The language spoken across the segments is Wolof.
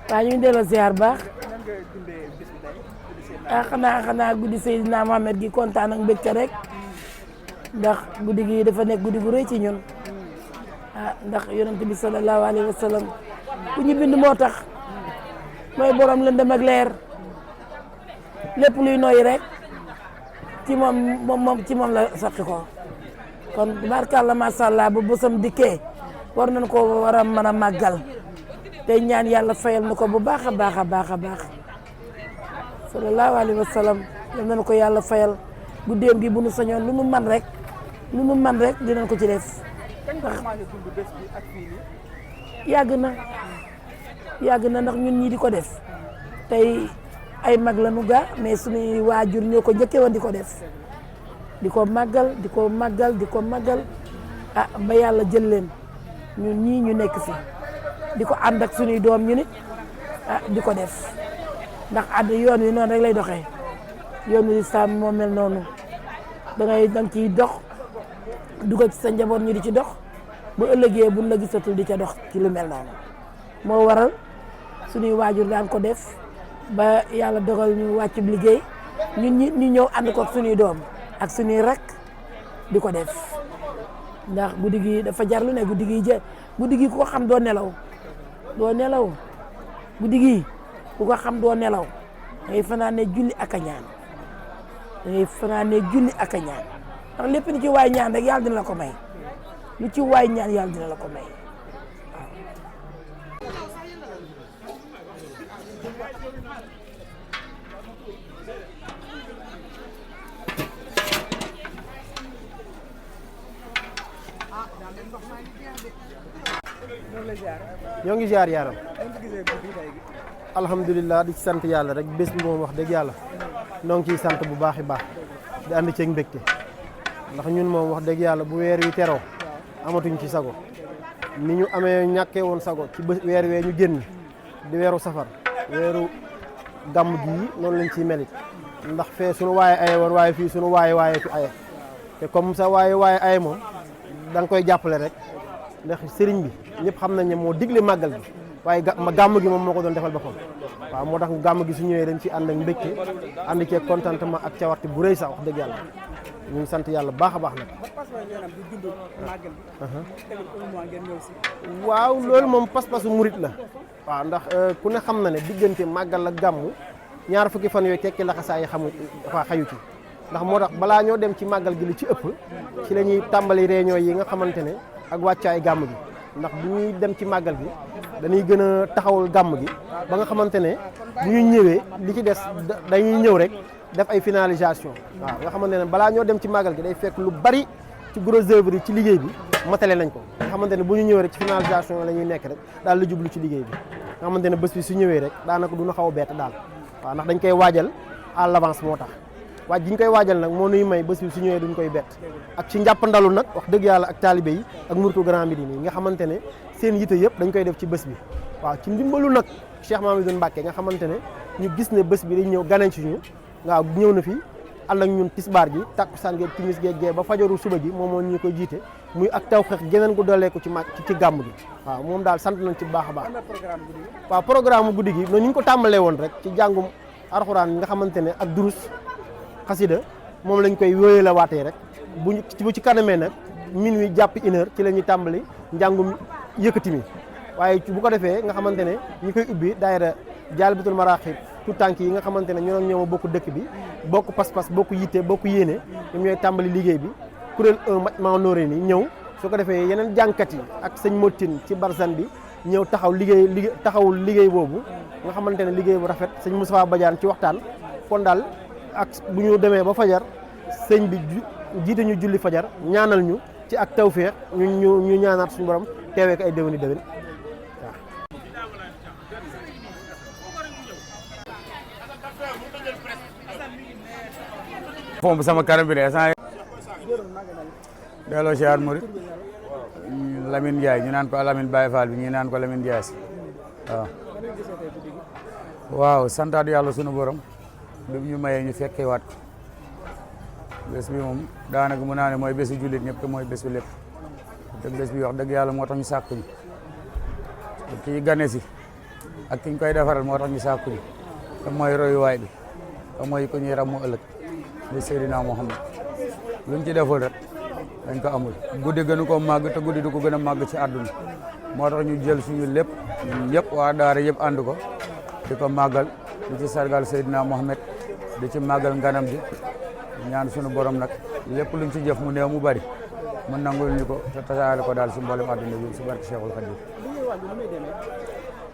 waaw ñu ngi delloo ziar baax xanaa guddi Seydina Mohamed gi kontaan ak mbégte rek ndax guddi gi dafa nekk guddi gu rëy ci ñun ndax yonent bi sallallahu alayhi wa sallam ku ñu bind moo tax mooy borom lëndëm ak leer lépp luy nooyi rek ci moom ci moom la soqi ko kon tubaarkàlla macha allah bu bésam dikkee war nañ ko war a mën a màggal te ñaan yàlla fayal na ko bu baax a baax a baax a baax sallallahu alayhi wa sallam yal nañu ko yàlla fayal guddeem gi bu nu sañoon lu nu man rek dinañ ko ci def yàgg na ndax ñun ñii di ko def tey ay mag la nu gaa mais suñuy waajur ñoo ko njëkkee woon di ko def di ko màggal ba yàlla jël leen ñun ñii ñu nekk fi di ko ànd ak suñuy doom ñu nit di ko def ndax yoon wi noonu rek lay doxee yoon wi lislaam moo mel noonu danga ciy dox dugal ci sa njaboot ñu di ci dox bu ëllëgee buñ la gisatul di ca dox ci lu mel noonu moo waral suñuy waajur daan ko def ba yàlla dogal ñu wàcc liggéey ñun ñi ñu ñëw ànd ko ak suñuy doom ak suñuy rek di ko def ndax guddi gi dafa jar lu ne guddi gi ku ko xam doo nelaw guddi gi ku ko xam doo nelaw dangay fanaane julli ak a ñaan ndax lépp ni ci waay ñaan rek yàlla dina la ko may lu ci waay ñaan yàlla dina la ko may ñoo ngi ziar yaram alhamdulilah di sant yàlla rek bés bi moom wax dëgg yàlla noo ngi ciy sant bu baax i baax di ànd ceeg mbégte ndax ñun moom wax dëgg yàlla bu weer wi teroo amatuñ ci sago ni ñu amee ñàkkee woon sago ci weer wee ñu génn di weeru safar weeru gàmm gii noonu lañ ciy melit ndax fee suñu waaye aye woon waaye fii suñu waaye fi aye te comme ça waaye aye moom da nga koy jàppale rek ndax sëriñ bi ñëpp xam nañ ne moo digle màggal gi waaye gàmm gi moom moo ko doon defal boppam waaw moo tax gàmm gi su ñëwee dañ ci ànd ak mbégte ànd cee contentement ak cawarte bu rëy sax wax dëgg yàlla ñu ngi sant yàlla baax a baax nag. waaw loolu moom pas-pasu murit la waaw ndax ku ne xam na ne diggante màggal ak gàmm ñaar fukki fan yooyu tekki laxasaay xayu ci ndax moo tax balaa ñoo dem ci màggal gi li ci ëpp ci la ñuy tàmbali réunion yi nga xamante ne ak wàccaay gàmm gi ndax bu ñuy dem ci màggal gi dañuy gën a taxawul gàmm gi ba nga xamante ne bu ñu ñëwee li ci des dañuy ñëw rek def ay finalisation waaw nga xamante ne balaa ñoo dem ci màggal gi day fekk lu bari ci gros œuvre yi ci liggéey bi matale nañ ko nga xamante ne bu ñu ñëwee rek ci finalisation la ñuy nekk rek daal la jublu ci liggéey bi nga xamante ne bés bi su ñëwee rek daanaka du ñu xaw a bett daal waaw ndax dañ koy waajal à l'avance moo tax waaj gi ñu koy waajal nag moo nuy may bés bi su ñëwee duñ koy bett ak ci njàppandalu nag wax dëgg yàlla ak taalibe yi ak muritu Grand Médine yi nga xamante ne seen yite yëpp dañ koy def ci bés bi waaw ci ndimbalu nag Cheikh Mamadou Mbacké nga xamante ne ñu gis ne bés bi dañ ñëw ganañ ci ñu waaw ñëw na fi ànd ak ñun tisbaar ji takkusaan geeg timis geeg ba fajaru suba ji moom moo ñu koy jiite muy ak tawfeex geneen gu dooleeku ci gàmm gi waaw moom daal sant nañ ci bu baax a baax waaw programme guddi gi noonu ñu ko tàmbalee woon rek ci jàngum alxuraan nga xamante ne ak durus xasida moom lañ koy wóoyee la waatee rek bu ci kanamee nag minuit jàpp 1h ci la ñuy tàmbali njàngum yëkkati mi waaye bu ko defee nga xamante ne ñi koy ubbi daayira Jaalibatul Maraaxib tout tànk yi nga xamante ne ñoo ñoo bokk dëkk bi bokk pas-pas bokk yitte bokk yéene ñoom ñooy tàmbali liggéey bi kuréel 1 Majmahun Nurayni ñëw su ko defee yeneen jànkat yi ak sëñ Motin ci Barzan bi ñëw taxawul liggéey boobu nga xamante ne liggéey bu rafet sëñ Moustapha Badiane ci waxtaan kon daal ak bu ñu demee ba fajar sëñ bi jiite ñu julli fajar ñaanal ñu ci ak tawféex ñu ñaanaat suñu borom teewee ko ay déwéni déwén waaw. fomb sama kanam bi de sant delloo siyaar murit Lamine Ndiaye ñu naan ko Lamine Baye Fall bi ñu naan ko Lamine Ndiaye si waaw santaat yàlla sunu borom bi ñu mayee ñu fekkee waat bés bi moom daanaka mu naa ne mooy bésu jullit ñëpp te mooy bésu lépp te bés bi wax dëgg yàlla moo tax ñu sàkk ñu kii gane si ak ki ñu koy defaral moo tax ñu sàkku ji te mooy royuwaay bi te mooy ku ñuy ràmmu ëllëg di Seydina Muhammad luñ ci deful rek dañ ko amul guddi gënu ko màgg te guddi du ko gën a màgg ci àdduna moo tax ñu jël suñu lépp ñun yëpp waa daara yëpp ànd ko di ko màggal di ci sargal Seydina Muhammad di ci màggal nganam bi ñaan suñu borom nag lépp luñ ci jëf mu néew mu bari mu nangul ñu ko te tasaare ko daal si mboolem àdduna bi si barke Cheikhul Khadim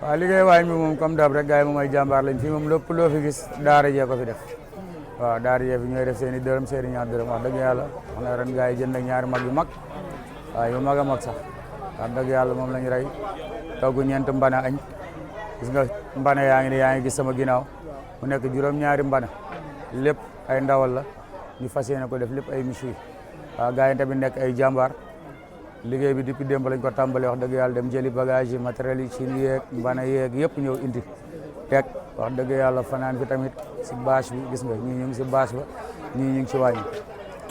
waaw liggéey waañ bi moom comme dab rek gars yi moom ay jàmbaar lañ fii moom lépp loo fi gis daara jee ko fi def waaw daara jee fi ñooy def seen i dërëm seen i ñaar dërëm wax dëgg yàlla wax na ren gars yi jënd ak ñaari mag yu mag waaw yu mag a mag sax wax dëgg yàlla moom lañ rey togg ñeent mbana añ gis nga mbana yaa ngi gis sama ginnaaw mu nekk juróom-ñaari mbana lépp ay ndawal la ñu fas yéene ko def lépp ay michu waaw gars yi tamit nekk ay jàmbaar liggéey bi depuis démb lañ ko tàmbali wax dëgg yàlla dem jëli bagage yi matériel yi ci yeeg mbana yeeg yëpp ñëw indi teg wax dëgg yàlla fanaan fi tamit si bâche bi gis nga ñii ñu ngi si bâche ba ñii ñu ngi ci wàññi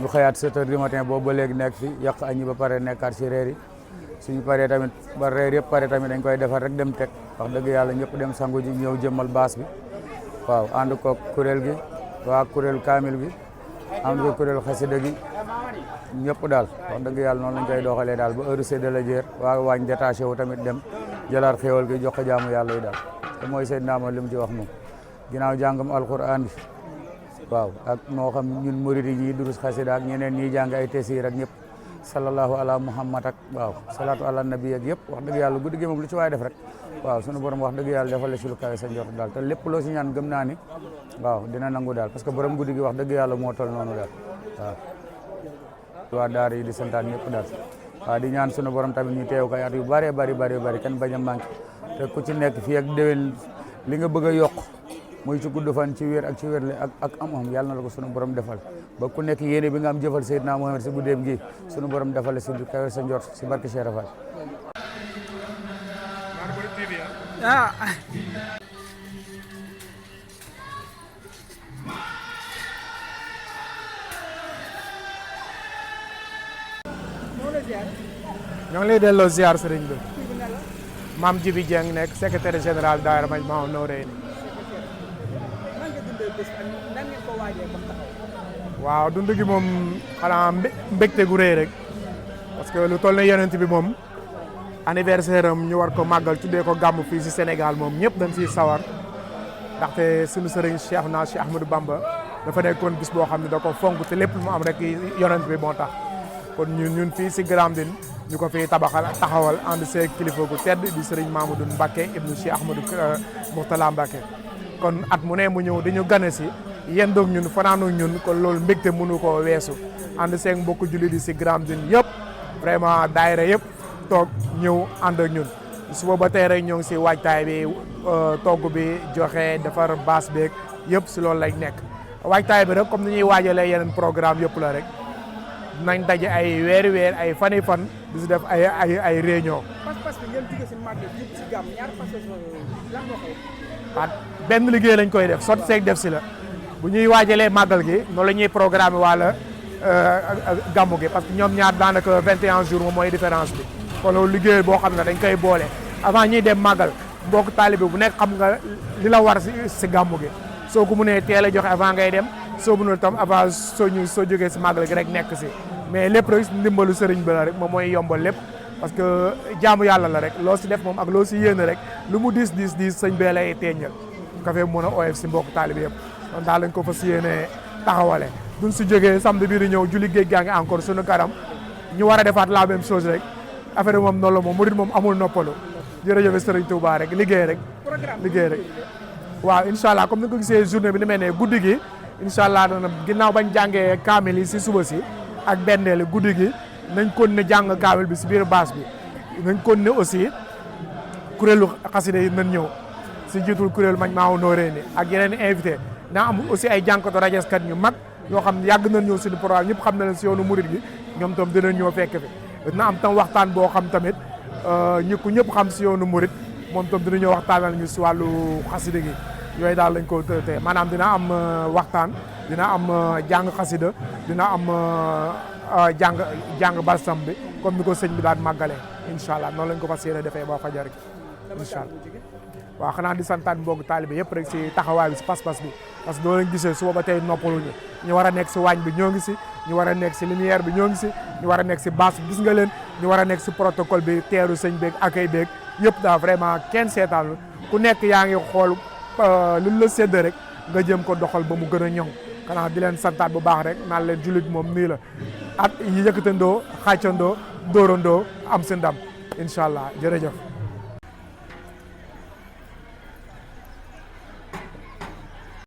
ñu xëyaat 7 heures du matin boobu ba léegi nekk fi yàq añi ba pare nekkaat si reer yi suñu paree tamit ba reer yëpp pare tamit dañ koy defar rek dem teg wax dëgg yàlla ñëpp dem sangu ji ñëw jëmmal bâche bi waaw ànd ko kuréel gi waa kuréel kaamil bi ànd ko kuréel xasida gi ñëpp daal wax dëgg yàlla noonu lañ koy doxalee daal ba heure séddale la jeer waa waañ détaché wu tamit dem jëlaat xéewal gi jox ko jaamu yàlla yi daal te mooy Seydina ma li mu ci wax moom ginnaaw jàngam alquran bi waaw ak moo xam ñun murid yi ñii durus xasida ak ñeneen ñiy jàng ay tesiir ak ñëpp sallallahu ala muhammad ak waaw salaatu ala nabi ak yëpp wax dëgg yàlla guddi gi moom lu ci waay def rek waaw sunu borom wax dëgg yàlla defal la si lu kawe sa njort daal te lépp loo si ñaan gëm naa ni waaw dina nangu daal parce que borom guddi gi wax dëgg yàlla moo tol noonu daal waaw waa daara yi di santaan ñëpp daal waaw di ñaan sunu borom tamit ñu teew kay at yu bëree bëri kenn bañ a manqué te ku ci nekk fii ak déwén li nga bëgg a yokk muy ci gudd fan ci wér ak ci wérle ak am yàlla na la ko sunu borom defal ba ku nekk yéene bi nga am jëfal Seydina Muhammad si guddeem gi sunu borom defal la si kawe sa njort si barke Cheikh Rafal ñoo ngi lay delloo ziar sëriñ bi maam Jibi Dieng nekk secrétaire général daayira Majmahun Nurayni waaw dund gi moom xanaa mbégte gu rëy rek parce que lu toll na yonent bi moom anniversaire am ñu war ko màggal tuddee ko gàmm fii si Sénégal moom ñëpp dañ siy sawar ndaxte suñu sëriñ Cheikh Ahmadou Bamba dafa nekkoon bis boo xam ne da ko fonk te lépp lu mu am rek yonent bi moo tax kon ñun fii si Grand Médine ñu ko fiy taxawal ànd see kilifa gu tedd di sëriñ Mamadou Mbacké ibnu Cheikh Ahmadou Mourtala Mbacké kon at mu ne mu ñëw dañu gane si yendoog ñun fanaanoog ñun kon loolu mbégte mënu koo weesu ànd seeg mbokku jullit yi si Grand Médine yëpp vraiment daayira yëpp toog ñëw ànd ak ñun suba ba tey rek ñoo ngi si waajtaay bi togg bi joxe defar baas beeg yëpp si loolu lañ nekk waajtaay bi rek comme ni ñuy waajalee yeneen programme yëpp la rek nañ daje ay weeri weer ay fani fan di si def ay réunion. parce que ngeen jóge si màggal si gàmm ñaar lan moo xew. benn liggéey lañ koy def sot seeg def si la bu ñuy waajalee màggal gi noonu la ñuy programme wala gàmmu gi parce que ñoom ñaar daanaka 21 jours moom mooy différence bi kon loolu liggéey boo xam ne dañ koy boole avant ñuy dem màggal mbokk taalibe bu nekk xam nga li la war si gàmmu gi soo ko mënee teel a joxe avant ngay dem soo mënul tam avant soo jógee si màggal gi rek nekk si mais lépp rek ndimbalu sëriñ bi la rek moom mooy yombal lépp parce que jaamu yàlla la rek loo si def moom ak loo si yéene rek lu mu diis sëñ bee lay teeñal kafe mën a oyof si mbokk taalibe yëpp kon daal lañ ko fas yéene taxawale duñ si jógee samedi bii di ñëw julli géej gaa ngi encore suñu kanam ñu war a defaat la même chose rek affaire moom noonu la moom murid moom amul noppalu jërëjëf sëriñ Touba rek liggéey rek waaw incha allah comme ni ko gisee journée bi ni mel ne guddi gi incha allah dana ginnaaw bañ jàngee kaamil yi si suba si ak benneeli guddi gi nañ kon ne jàng kaamil bi si biir baas bi nañ kon ne aussi kuréelu xasida yi nañ ñëw si jiitul kuréelu Majmahun Nurayni ak yeneen invité naa am aussi ay jànkatu rajeskat ñu mag yoo xam ne yàgg nañ ñëw suñu programme ñëpp xam na leen si yoonu murid gi ñoom tam dinañ ñëw fekk fi dina am tam waxtaan boo xam tamit ñëpp xam si yoonu murid moom tam dina ñëw waxtaanal ñu si wàllu xasida gi yooyu daal lañ ko tëtee maanaam dina am waxtaan dina am jàng xasida dina am jàng balsam bi comme ni ko sëñ bi daan màggalee incha allah noonu lañ ko fas yéene defee ba fajar gi incha allah waaw xanaa di santaat mbokku taalibe yëpp rek si taxawaay bi si pas-pas bi parce que doo leen gisee suba ba tey noppaluñu ñu war a nekk si waañ bi ñoo ngi si ñu war a nekk si lumière bi ñoo ngi si ñu war a nekk si bâche bi gis nga leen ñu war a nekk si protocole bi teeru sëñ beeg accueil beeg yëpp daal vraiment kenn seetaan ku nekk yaa ngi xool lu la sédd rek nga jëm ko doxal ba mu gën a ñoŋ xanaa di leen santaat bu baax rek naan leen jullit moom nii la at yi yëkkatandoo xàccandoo dóorandoo am si ndam incha allah jërëjëf